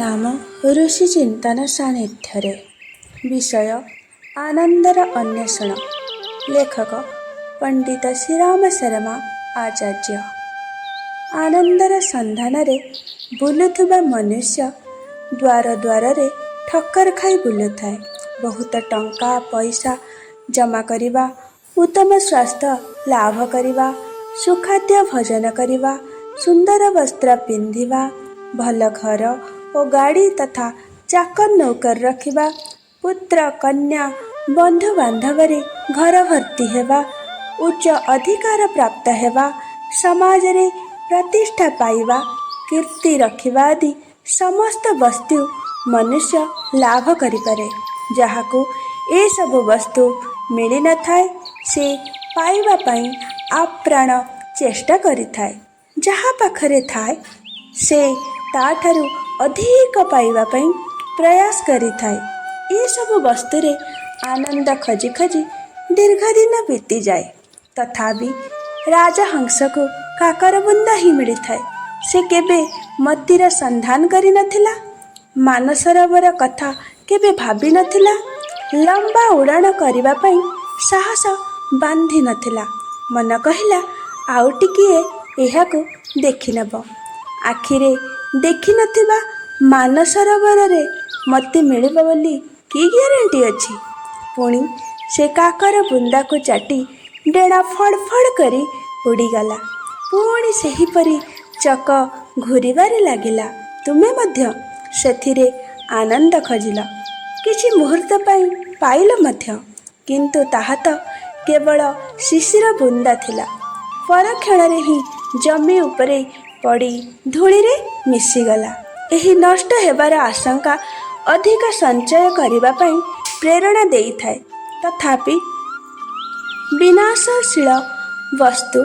ନାମ ଋଷି ଚିନ୍ତନ ସାନ୍ନିଧ୍ୟରେ। ବିଷୟ ଆନନ୍ଦର ଅନ୍ୱେଷଣ। ଲେଖକ ପଣ୍ଡିତ ଶ୍ରୀରାମ ଶର୍ମା ଆଚାର୍ଯ୍ୟ। ଆନନ୍ଦର ସନ୍ଧାନରେ ବୁଲୁଥିବା ମନୁଷ୍ୟ ଦ୍ୱାର ଦ୍ୱାରରେ ଠକ୍କର ଖାଇ ବୁଲୁଥାଏ। ବହୁତ ଟଙ୍କା ପଇସା ଜମା କରିବା, ଉତ୍ତମ ସ୍ୱାସ୍ଥ୍ୟ ଲାଭ କରିବା, ସୁଖାଦ୍ୟ ଭୋଜନ କରିବା, ସୁନ୍ଦର ବସ୍ତ୍ର ପିନ୍ଧିବା, ଭଲ ଘର ଓ ଗାଡ଼ି ତଥା ଚାକର ନୌକର ରଖିବା, ପୁତ୍ର କନ୍ୟା ବନ୍ଧୁବାନ୍ଧବରେ ଘର ଭର୍ତ୍ତି ହେବା, ଉଚ୍ଚ ଅଧିକାର ପ୍ରାପ୍ତ ହେବା, ସମାଜରେ ପ୍ରତିଷ୍ଠା ପାଇବା, କୀର୍ତ୍ତି ରଖିବା ଆଦି ସମସ୍ତ ବସ୍ତୁ ମନୁଷ୍ୟ ଲାଭ କରିପାରେ। ଯାହାକୁ ଏସବୁ ବସ୍ତୁ ମିଳିନଥାଏ, ସେ ପାଇବା ପାଇଁ ଆପ୍ରାଣ ଚେଷ୍ଟା କରିଥାଏ। ଯାହା ପାଖରେ ଥାଏ, ସେ ତାଠାରୁ ଅଧିକ ପାଇବା ପାଇଁ ପ୍ରୟାସ କରିଥାଏ। ଏସବୁ ବସ୍ତୁରେ ଆନନ୍ଦ ଖୋଜି ଖୋଜି ଦୀର୍ଘ ଦିନ ବିତିଯାଏ। ତଥାପି ରାଜହଂସକୁ କାକର ବୁନ୍ଦା ହିଁ ମିଳିଥାଏ। ସେ କେବେ ମୋତିର ସନ୍ଧାନ କରିନଥିଲା, ମାନସରୋବର କଥା କେବେ ଭାବିନଥିଲା, ଲମ୍ବା ଉଡ଼ାଣ କରିବା ପାଇଁ ସାହସ ବାନ୍ଧି ନଥିଲା। ମନ କହିଲା, ଆଉ ଟିକିଏ ଏହାକୁ ଦେଖିନେବ। ଆଖିରେ ଦେଖିନଥିବା ମାନସରୋବରରେ ମୋତି ମିଳିବ ବୋଲି କି ଗ୍ୟାରେଣ୍ଟି ଅଛି? ପୁଣି ସେ କାକର ବୁନ୍ଦାକୁ ଚାଟି ଡେଣା ଫଡ଼ ଫଡ଼ କରି ଉଡ଼ିଗଲା। ପୁଣି ସେହିପରି ଚକ ଘୂରିବାରେ ଲାଗିଲା। ତୁମେ ମଧ୍ୟ ସେଥିରେ ଆନନ୍ଦ ଖୋଜିଲ, କିଛି ମୁହୂର୍ତ୍ତ ପାଇଁ ପାଇଲ ମଧ୍ୟ। କିନ୍ତୁ ତାହା ତ କେବଳ ଶିଶିର ବୁନ୍ଦା ଥିଲା। ପରକ୍ଷଣରେ ହିଁ ଜମି ଉପରେ ପଡ଼ି ଧୂଳିରେ ମିଶିଗଲା। ଏହି ନଷ୍ଟ ହେବାର ଆଶଙ୍କା ଅଧିକ ସଞ୍ଚୟ କରିବା ପାଇଁ ପ୍ରେରଣା ଦେଇଥାଏ। ତଥାପି ବିନାଶଶୀଳ ବସ୍ତୁ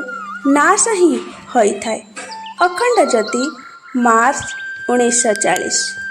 ନାଶ ହିଁ ହୋଇଥାଏ। ଅଖଣ୍ଡ ଜ୍ୟୋତି, ମାର୍ଚ୍ଚ 1940।